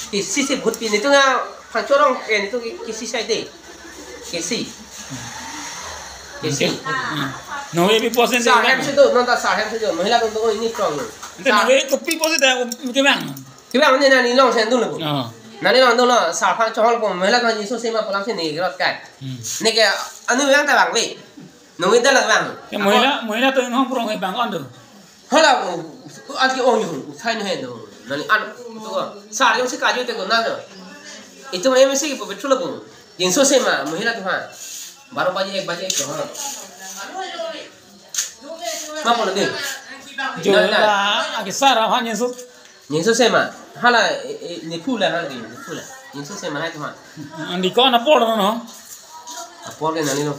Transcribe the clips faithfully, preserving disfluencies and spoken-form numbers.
Kisi si bhut pi netum aphan chorong ke netum kisi sai de. Kisi. Kisi. Hmm. No, ye pi posen de. Sar hem si do, non ta sar hem si do, mohila atum do ini trong. Ante no ye kopi posen de, kevang. Kevang ne nani longsen dun lo. Oh. Nani longdun lo, sar aphan chohong lo, mohila atum Jisu sema pu alam si ne rot kai. Hmm. Neke anu vang ta vangve. Nungwi ta lang vang. Ya, mohila, mohila atum inghong prong he bang on do. Hala, o, anke ong yung, uthai no he do. Nani an, to, sar jongsi kaju te ko na do. Itum M C ke pavitro lo bung. Jisu sema, mohila atum ha. Baro baje, ek baje, ek, ha. Ma pulo ni. Jo na, na. La, ake sar aphan Jisu. Jisu sema. Hala, e, e, ne phu la, hala ke, ne phu la. Jisu sema hai atum ha. Andi ko-an apor no, no? Apor ke nani lo.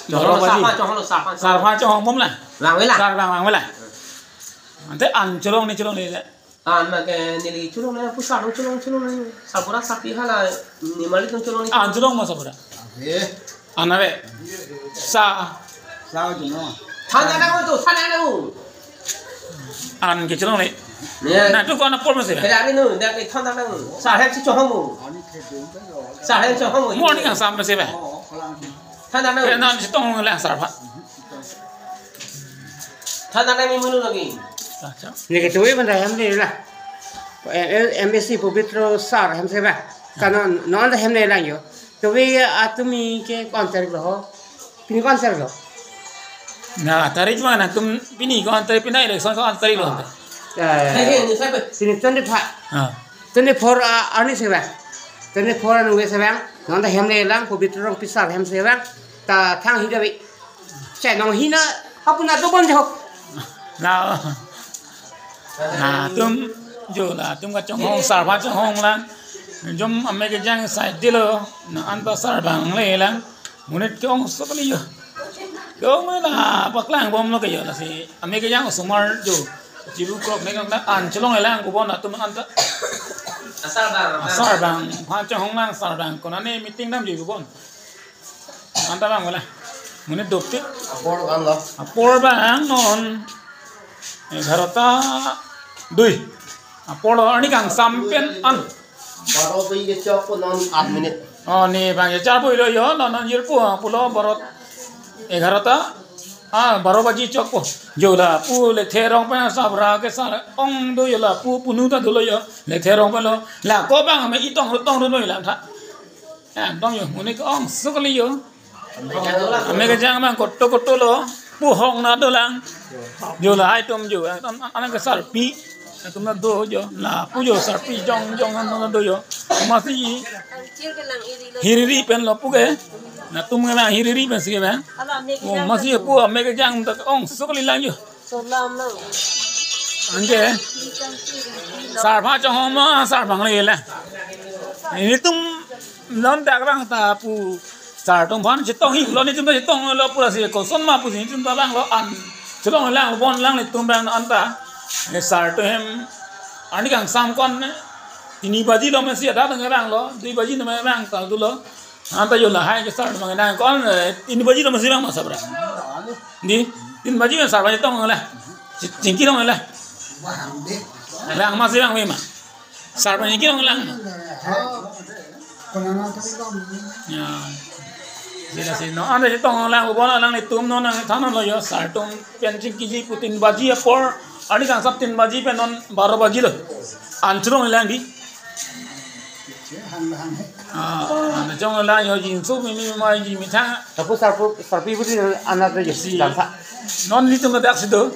Baro baji. Sar aphan chohong lo, sar aphan chohong. Sar aphan chohong bom la. Vangve la. Sar vang, vangve la. Ante an cholong ne cholongle la. An ma ke neli cholongle, pu sar cholong cholongle. Sar pura saki hala, ne mali tum cholongle. An cholong ma sar pura. Eh. An ave. Sa. Sa cholong. Than ta nang tu, than ta nang. An ke cholongle. Ne. Na tu ko-an apor ma se. Kaya ni nu, dak ke than ta nang. Sar hem si chohong mo. Sar hem chohong mo. Mo ni kang sam ma se ba. Than ta nang. Kaya non si tong lang sar aphan. Than ta nang mi mulu lagi. Acha. Neke tuwe banda hem le la. M A C pavitro sar hem se ba. Kanon non hem le lang yo. Tuwe atum ke ko-an tarik lo ho. Pini ko-an tarik lo. Na tarik mana tum pini ko-an tarik, pini election ko-an tarik lo. Ah. Eh, eh, ini siapa? Pini twenty-five. Ah. Twenty-four, ah, arni se ba. Twenty-four anu se ba. Non ta hem le lang, pavitro Rongpi sar hem se ba. Ta thang hi gabe. Chai nong hina, hapuna dobom jok. Na, na, atum, jo la, atum kachonghong, sar aphan chonghong lang. Jom ame kejang sai dilo, na anta sar vangle lang. Monit ke-ong sok kali yo. Ke-ong la, paklang bom lo ke yo, lasi ame kejang osomar jo. Chibu krok ne kang an cholongle lang, kubon atum anta. Asar vang. Asar vang, aphan chonghong lang, sar vang. Konane meeting damji kubon. Anta vang wala. Monit dopik. Apor vang lo. Apor vang non. Egarota dui. Apor lo arni kangsam pen an. Baro baji kechok po non aat minit. Oh, ne vang kechar po lo yo, non non jirpo, pulo baro egarota. Ah, baro baji chokpo. Jo lapu Lekthe Rongpen asabra ke sar ong do yo lapu punu ta dolo yo. Lekthe Rongpen lo. La ko vang me itong ru tong ru noi lang tha. Eh, tong yo, monit ke-ong sok kali yo. Ame kejang bang koto koto lo, pu hong na dolang. Jo lahai atum jo, an, an, an ke sarpi. Atum na do jo, lapu jo sarpi jong jong an na do jo. Masi hiriri pen lo pu ke. Na atum ke na hiriri pen si ke bang. Oh, masi pu ame kejang ta ong sok kali lang jo. Anke sar aphan chonghong ma, sar vangle la. Netum non dak vang ta pu sar atum aphan chetong hi lo, netum ta chetong lo pura si koson ma pu si netum ta vang lo an. Chelong lang bon lang netum vang anta. Ne sar atum hem arni kangsam ko-an ne. Tini baji lo mesi ada teng vang lo, dui baji lo me vang ta dolo. Anta jo lahai ke sar mang nang ko-an, eh, tini baji lo mesi vang ma sabra. Di, tini baji sar baji tong la. Chingki tong la. Lang masi vang me ma. Sar baji tong lang. Ya. Sila si non anta tong lang, bon lang netum non nangthan lo yo, sar atum pen chingkiji pu tin baji apor, arni kangsam tin baji pen non baro baji lo. An cholong lang di. Ah, anta chonghong lang yo, Jisu mimi ma ji mithang. Lapu sarpo, sarpi budi anat je si. Dam sa. Non netum dak si do.